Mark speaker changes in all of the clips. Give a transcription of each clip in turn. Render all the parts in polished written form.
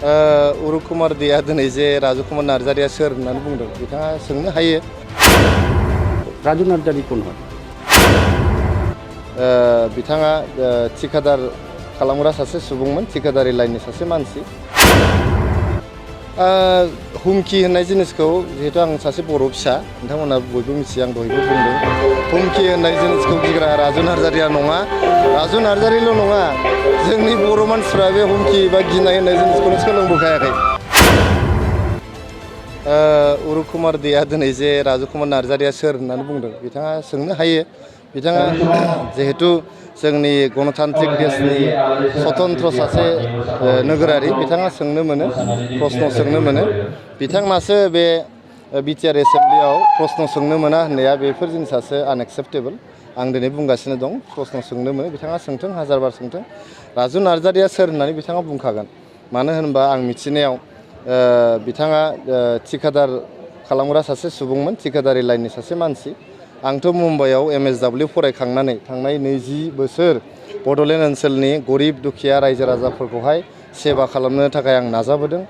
Speaker 1: उरुप कुमार देआ दिनै जे राजु कुमार नार्जारिया सोर होननानै बुंदों बिथाङा सोंनो हायो।
Speaker 2: राजु नार्जारि कोन হয়?
Speaker 1: बिथाङा थिकादार खालामग्रा सासे सुबुंमोन, थिकादारि लाइननि सासे मानसि। हुमखि होननाय जिनिसखौ जिहेतु आं सासे बर' फिसा नोंथांमोना बयबो मिथियो, आं दहायबो बुंदों। हुमखि होननाय जिनिसखौ गिग्रा राजु नार्जारिया नङा, राजु नार्जारिल' नङा, जोंनि बर' मानसिफ्रा बे हुमखि बा गिनाय होननाय जिनिसखौनो सोलोंबोखायाखै। उरुप कुमार देआ दिनै जे राजु कुमार नार्जारिया सोर होननानै बुंदों बिथाङा सोंनो हायो। बिथाङा जिहेतु जोंनि गणतान्त्रिक देशनि स्वतन्त्र सासे नोगोरारि, बिथाङा सोंनो मोनो, प्रश्न सोंनो मोनो। बिथांनासो बे बिटिआर एसेम्ब्लियाव प्रश्न सोंनो मोना होननाया बेफोर जिनिसासो आनएक्सेप्टेबल। आं दिनै बुंगासिनो दं, प्रश्न सोंनो मोनो, बिथाङा सोंथों, हाजारबार सोंथों। राजु नार्जारिया सोर होननानै बिथाङा बुंखागोन। मानो होनबा आं मिथिनायाव बिथाङा थिकादार खालामग्रा सासे सुबुंमोन, थिकादारि लाइननि सासे मानसि। आंथ' मुम्बाइआव MSW फरायखांनानै थांनाय 20 बोसोर बड'लेण्ड ओनसोलनि गरिब दुखिया रायजो राजाफोरखौहाय सेवा खालामनो थाखाय आं नाजाबोदों।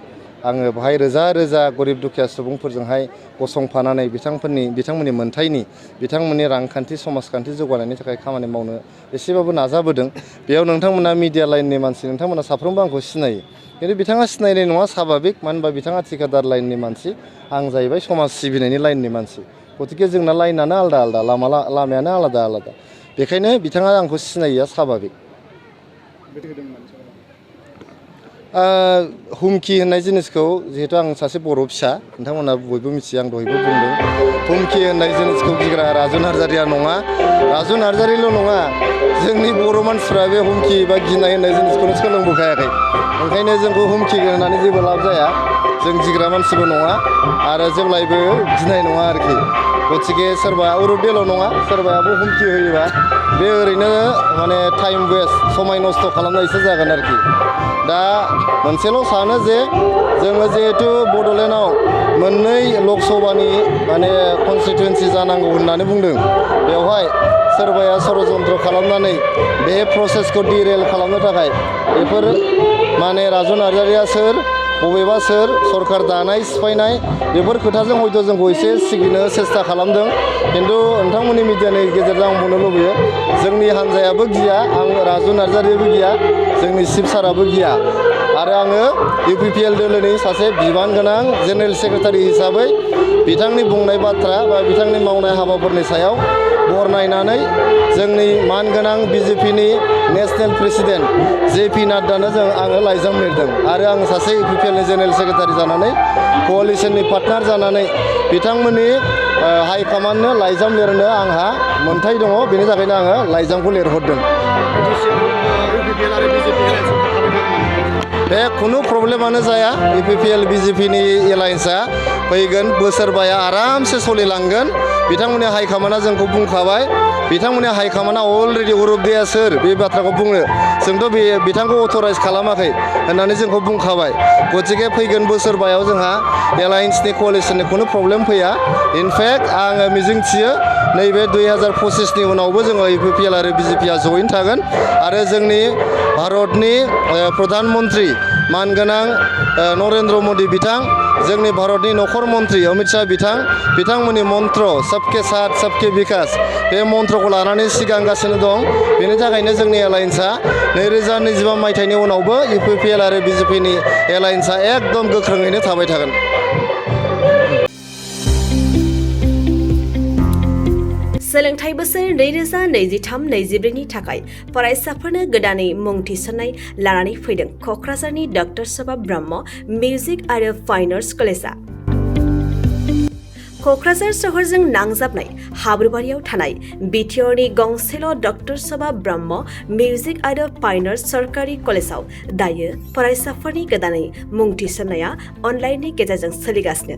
Speaker 1: आङो बेहाय रोजा रोजा गरिब दुखिया सुबुंफोरजोंहाय गसंफानानै बिथांमोननि मोन्थायनि, बिथांमोननि रांखान्थि समाजखान्थि जौगानायनि थाखाय खामानि मावनो एसेबाबो नाजाबोदों। बेयाव नोंथांमोना मिडिया लाइननि मानसि, नोंथांमोना साफ्रोमबो आंखौ सिनायो। खिन्थु बिथाङा सिनायनाय नङा, स्वाभाबिक। मानो होनबा बिथाङा थिकादार लाइननि मानसि, आं जाहैबाय समाज सिबिनायनि लाइननि मानसि। गतिके जोंना लाइनानो आलादा आलादा, लामायानो आलादा आलादा। बेखायनो बिथाङा आंखौ सिनायिया स्वाभाबिक। हुमखि होननाय जिनिसखौ जिहेतु आं सासे बर' फिसा नोंथांमोना बयबो मिथियो, आं दहायबो बुंदों। हुमखि होननाय जिनिसखौ गिग्रा राजु नार्जारिया नङा, राजु नार्जारिल' नङा, जोंनि बर' मानसिफ्रा बे हुमखि बा गिनाय होननाय जिनिसखौनो सोलोंबोखायाखै। ओंखायनो जोंखौ हुमखि होनानै जेबो लाब जाया। जों गिग्रा मानसिबो नङा आरो जेब्लायबो गिनाय नङा आरोखि। गतिके सोरबा उरुपेल' नङा, सोरबायाबो हुमखि होयोबा बे ओरैनो माने टाइम वेस्ट, समाय नस्थ' खालामनायसो जागोन आरोखि। दा मोनसेल' सानो जे जोङो जिहेतु बड'लेण्डआव मोननै लकसभानि माने कनस्टिटुवेन्सि जानांगौ होननानै बुंदों, बेवहाय सोरबाया षड़यन्त्र खालामनानै बे प्रसेसखौ डिरेल खालामनो थाखाय बेफोर माने राजु नार्जारिया सोर, बबेबा सोर, सरकार दानाय सिफायनाय, बेफोर खोथाजों हयथ' जोंखौ एसे सिगिनो सेस्था खालामदों। खिन्थु नोंथांमोननि मिडियानि गेजेरजों आं बुंनो लुबैयो, जोंनि हान्जायाबो गिया, आं राजु नार्जारियाबो गिया, जोंनि चिफ साराबो गिया। आरो आङो UPPL दोलोनि सासे बिबान गोनां जेनेरेल सेक्रेटारि हिसाबै बिथांनि बुंनाय बाथ्रा बा बिथांनि मावनाय हाबाफोरनि सायाव बरनायनानै जोंनि मानगोनां BJPनि नेसनेल प्रेसिडेन्ट JP नाड्डानो आङो लाइजाम लिरदों। आरो आं सासे UPPLनि जेनेरेल सेक्रेटारि जानानै, क'लिसननि पार्टनार जानानै बिथांमोननि हाइकमान्डनो लाइजाम लिरनो आंहा मोन्थाय दङ। बेनि थाखायनो आङो लाइजामखौ लिरहरदों। बे खुनु प्रब्लेमानो जाया। UPPL BJPनि एलायन्सआ फैगोन बोसोरबाया आरामसे सोलिलांगोन। बिथांमोननि हाइकमान्डआ जोंखौ बुंखाबाय, बिथांमोननि हाइकमान्डआ अलरेडि उरुप देआ सोर बे बाथ्राखौ बुंनो, जोंथ' बिथांखौ अथराइज खालामाखै होननानै जोंखौ बुंखाबाय। गतिके फैगोन बोसोरबायाव जोंहा एलायन्सनि क'लिसननि खुनु प्रब्लेम फैया। इनफेक्ट आङो मिजिंथियो नैबे 2025नि उनावबो जोङो UPPL आरो BJPआ जयैनो थागोन। आरो जोंनि भारतनि प्रधान मन्त्रि मानगोनां नरेन्द्र मदि बिथां, जोंनि भारतनि नखर मन्त्रि अमित शाह बिथांमोननि मन्त्र सबके साथ सबके बिकास, बे मन्त्रखौ लानानै सिगांगासिनो दं। बेनि थाखायनो जोंनि एलायन्सआ 2025 मायथाइनि उनावबो UPPL आरो BJPनि एलायन्सआ एकदम गोख्रोङैनो थाबाय थागोन।
Speaker 3: सोलोंथाइ बोसोर 2023-24 नि थाखाय फरायसाफोरनो गोदानै मुं थिसननाय लानानै फैदों क'क्राझारनि डक्टर सभा ब्रह्म मिउजिक आरो फाइन आर्ट्स कलेजआ। क'क्राझार सहरजों नांजाबनाय हाब्रुबारियाव थानाय बिटिआरनि गंसेल' डक्टर सभा ब्रह्म मिउजिक आरो फाइन आर्ट्स सरकारि कलेजआव दायो फरायसाफोरनि गोदानै मुं थिसननाया अनलाइननि गेजेरजों सोलिगासिनो।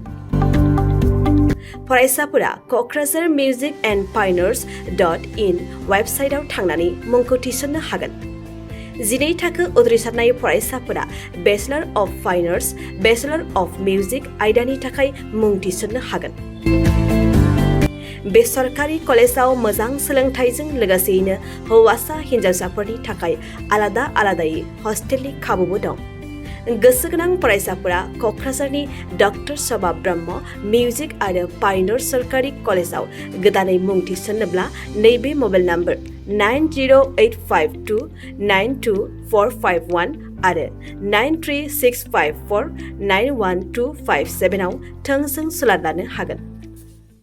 Speaker 3: फरायसाफोरा क'क्राझार मिउजिक एन्ड फाइन आर्ट्स.in वेबसाइटआव थांनानै मुंखौ थिसननो हागोन। 12 थाखो उथ्रिसारनाय फरायसाफोरा bachelor of fine arts, bachelor of music आयदानि थाखाय मुं थिसननो हागोन। बे सरकारि कलेजाव मोजां सोलोंथाइजों लोगोसेयैनो हौवासा हिन्जावसाफोरनि थाखाय आलादा आलादायै हस्टेलनि खाबुबो दं। गोसोगोनां फरायसाफोरा क'क्राझारनि डक्टर सभा ब्रह्म मिउजिक आरो पायनर सोरखारि कलेजाव गोदानै मुं थिसन्नोब्ला नैबे मबाइल नम्बर 9085292451 आरो 93654912557 आव थोंजों सुलाद लानो हागोन।